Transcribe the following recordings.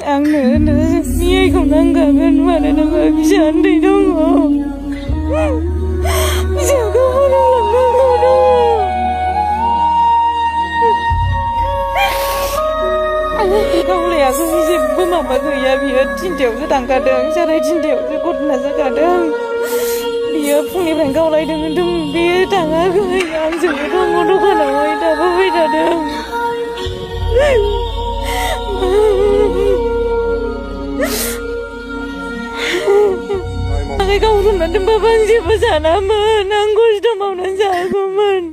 आंनो न्यायखौ नांखागोन मानोना फिसा उन्दै दङ फिसाखौ फोरोंलांनांगौ दङ गावलायाखै जेबो माबा गैया बियो थिनथायावसो थांखादों साराय थिनथायावसो घटना जाखादों बियो फुंनिफ्रायनो गावलायदों होनदों बियो थाङाखै आंजोंनो दङ दखानावहाय दाबो फैबाय थादों आंखौ गाव रुमना दोनबाबो आं जेबो सानामोन आं खस्थ' मावनानै जागौमोन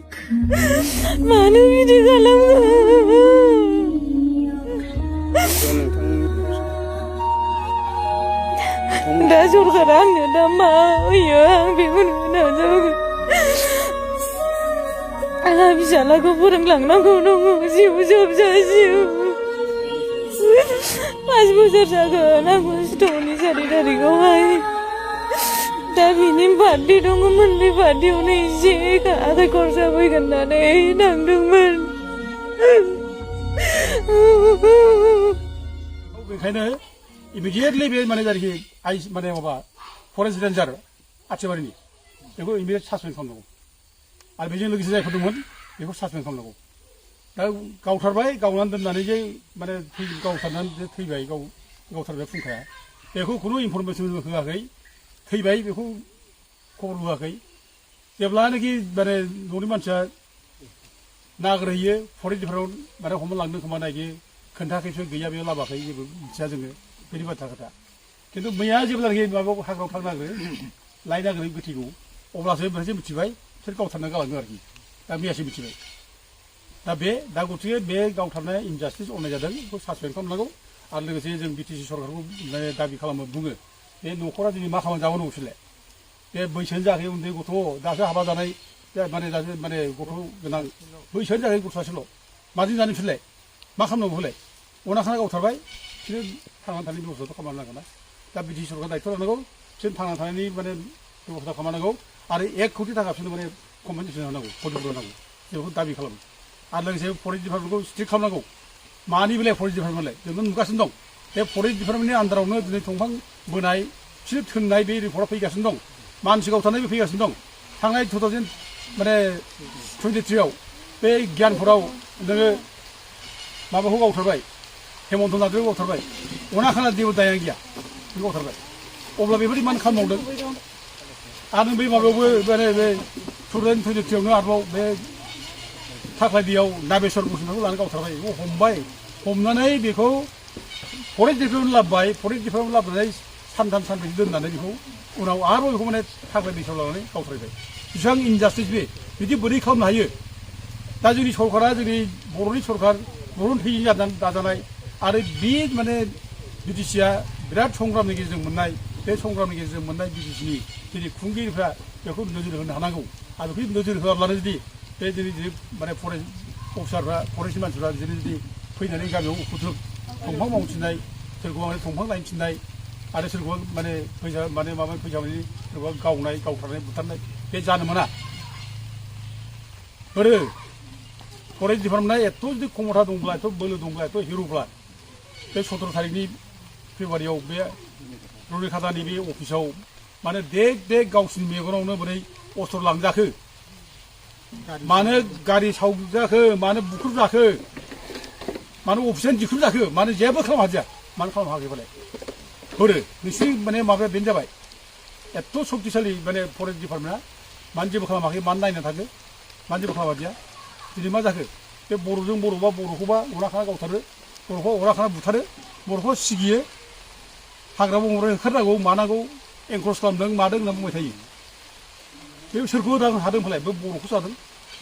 मानो बिदि खालामो दा सरकारा आंनो दा मा होयो आं बेखौनो नाजागोन आंहा फिसालाखौ फोरोंलांनांगौ दङ जिउ जोबजासिम 5 बोसोर जागोन आं खस्थ'नि 4 थारिखआवहाय दा बिनि बार्थडे दङमोन बे बार्थडेआवनो एसे आखाइ खरसा फैगोन होननानै थांदोंमोन बेखायनो इमिडिएटलि बे माने जायखि माने माबा फरेस्ट रेन्जार आथिबारिनि बेखौ इमिडिएट सासपेन्ड खालामनांगौ आरो बेजों लोगोसे जायफोर दंमोन बेखौ सासपेन्ड खालामनांगौ दा गावथारबाय गावनानै दोननानै जे माने गावथारनानै थैबाय गावथारबाय फुंखाया बेखौ खुनु इनफरमेसन होआखै थैबाय बेखौ खबर होआखै जेब्लानाखि माने न'नि मानसिया नागिरहैयो फरेस्ट डिपार्टमेन्ट माने हमना लांदों खोमा नायगे खोन्थाखैसो गैया बेयाव लाबोआखै जेबो मिथिया जोङो बेनि बाथ्रा खोथा खिन्थु मैया जेब्लानाखि माबायाव हाग्रायाव थांनो नागिरो लायनो नागिरो गोथैखौ अब्लासो बेहायसो मिथिबाय बिसोर गावथारना गालाङो आरोखि दा मैयासो मिथिबाय दा गतिके बे गावथारनाया इनजास्टिस अननाय जादों बेखौ सासपेन्ड खालामनांगौ आरो लोगोसे जों बिटिसि सरकारखौ माने दाबि खालामो बुङो बे न'खरा दिनै मा खालामना जाबावनांगौ बिसोरलाय बे बैसोआनो जायाखै उन्दै गथ' दासो हाबा जानाय दासो गथ' गोनां बैसोआनो जायाखै गथ' सासेल' माजों जानो बिसोरलाय मा खालामनांगौ होलाय अनाखाना गावथारबाय बिसोरो थांनानै थानायनि बेब'स्थाथ' खालामनांगोन ना दा बिटिसि सरकार दायथ' लानांगौ बिसोर थांना थानायनि माने बेब'स्था खालामनांगौ आरो 1 कोटि थाखा बिसोरनो माने कम्पेनसेसन होनांगौ क्षतिपुरन होनांगौ बेखौ दाबि खालामो आरो लोगोसे फरेस्ट डिपार्टमेन्टखौ स्ट्रिक्ट खालामनांगौ मानि बेलाय फरेस्ट डिपार्टमेन्टलाय जोंनो नुगासिनो दं बे फरेस्ट डिपार्टमेन्टनि आन्दारावनो दिनै दंफां बोनाय बिसोर थोननाय बे रिपर्टआ फैगासिनो दं मानसि गावथारनायबो फैगासिनो दं थांनाय 2023आव बे गियानपुराव नोङो माबाखौ गावथारबाय हेमन्त नार्जारिखौ गावथारबाय अनाखाना जेबो दायानो गैया बे गावथारबाय अब्ला बेबायदि मानो खालामबावदों आरो बे माबायावबो माने बे 2023आवनो आरोबाव बे थाख्लायदियाव नाबेश्वर बसुमतारिखौ लानानै गावथारबाय बेखौ हमबाय हमनानै बेखौ फरेस्ट डिपार्टमेन्ट लाबोबाय फरेस्ट डिपार्टमेन्ट लाबोनानै सानथाम सानब्रैसो दोननानै बेखौ उनाव आरोबाव बेखौ माने थाख्लायदियाव लानानै गावथारबाय बेसेबां इनजास्टिस बे बिदि बोरै खालामनो हायो दा जोंनि सरकारा जोंनि बर'नि सरकार बर'नि थैजों दाजानाय आरो बे माने बिटिसिआ बिराद संग्रामनि गेजेरजों मोननाय बे संग्रामनि गेजेरजों मोननाय बिटिसिनि दिनै खुंगिरिफ्रा बेखौ नोजोर होनो हानांगौ आरो बेखौ नोजोर होआब्लानो जुदि बे दिनै माने फरेस्ट अफिसारफ्रा फरेस्टनि मानसिफ्रा बिसोरो जुदि फैनानै गामियाव उखुद्रुब दंफां मावथिननाय सोरखौबा माने दंफां लायनो थिननाय आरो सोरखौबा माने फैसा माने माबा फैसा माने सोरखौबा गावनाय गावथारनाय बुथारनाय बे जानो मोना बोरो फरेस्ट डिपार्टमेन्टआ एथ' जुदि क्षमता दंब्ला एथ' बोलो दंब्ला एथ' हिर'ब्ला बे 17 तारिखनि फेब्रुवारियाव बे रुनिखातानि बे अफिसाव माने देग गावसिनि मेगनावनो बोरै अस्त्र लांजाखो मानो गारि सावजाखो मानो बुख्रुबजाखो मानो अफिसानो दिख्रुबजाखो मानो जेबो खालामनो हादिया मानो खालामनो हायाखै फालाय बोरो नोंसिनि माने माबाया बेनो जाबाय एथ' शक्तिशालि माने फरेस्ट डिपार्टमेन्टआ मानो जेबो खालामाखै मानो नायना थाखो मानो जेबो खालामादिया दिनै मा जाखो बे बर'जों बर'बा बर'खौबा अराखाना गावथारो बर'खौ अराखाना बुथारो बर'खौ सिगियो हाग्रा बंग्रा ओंखारनांगौ मानांगौ एनक्रस खालामदों मादों होनना बुंबाय थायो बे सोरखौ हादों फालाय बे बर'खौ जादों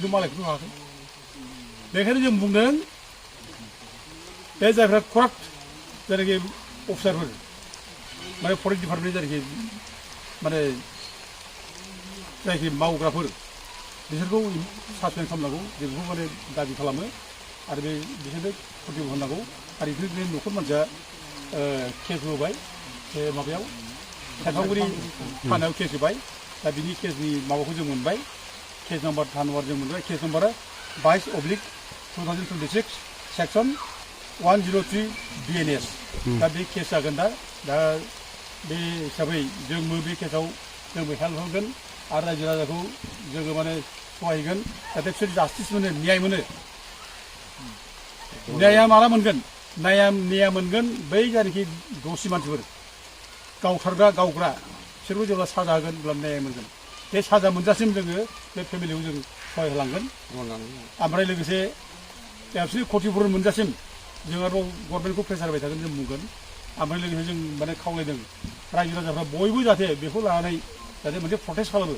बे मालायखौथ' हायाखै बेखायनो जों बुंदों बे जायफ्रा कराप्ट जायनाखि अफिसारफोर माने फरेस्ट डिपार्टमेन्टनि जायनाखि माने जायखि मावग्राफोर बिसोरखौ सासपेन्ड खालामनांगौ जों बेखौ माने दाबि खालामो आरो बे बिसोरनो प्रतिबद होनांगौ आरो बिसोरनि न'खर मानसिया केस होबाय बे माबायाव सेरफांगुरि थानायाव केस होबाय दा बिनि केसनि माबाखौ जों मोनबाय केस नाम्बार जों मोनबाय केस नाम्बारा 22/2026 सेक्सन 103 BNS दा बे केस जागोन दा बे हिसाबै जोंबो बे केसाव जोंबो हेल्प होगोन आरो रायजो राजाखौ जोङो माने सहाय होगोन जाहाथे बिसोर जास्टिस मोनो न्याय मोनो न्याया माला मोनगोन न्याया मोनगोन बै जायनाखि दसि मानसिफोर गावथारग्रा गावग्रा बिसोरखौ जेब्ला साजा होगोन अब्ला न्याय मोनगोन बे साजा मोनजासिम जोङो बे फेमिलिखौ जों सहाय होलांगोन ओमफ्राय लोगोसे बिसोर क्षतिपुरन मोनजासिम जों आरो गभर्नमेन्टखौ प्रेसार होबाय थागोन जों बुंगोन ओमफ्राय लोगोसे जों माने खावलायदों रायजो राजाफ्रा बयबो जाहाथे बेखौ लानानै जाहाथे मोनसे प्रटेस्ट खालामो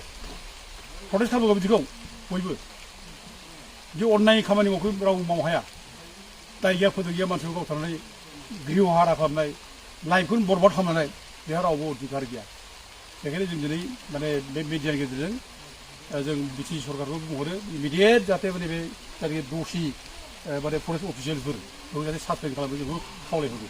बिदिखौ बयबो बिदि अननाय खामानि मावखौ रावबो मावनो हाया दाय गैया फोदों गैया मानसिखौ गावथारनानै गृह हारा खालामनाय लाइफखौनो बरबाद खालामनाय बेहा रावबो अधिकार गैया बेखायनो जों दिनै माने बे मिडियानि गेजेरजों जों बिटि सरकारखौ बुंहरो इमिडियेट जाहाथे माने बे जायनाखि दसि माने फरेस्ट अफिसियेलफोर बेखौ जाहाथे सासपेन्ड खालामनो जोंखौ खावलायहरो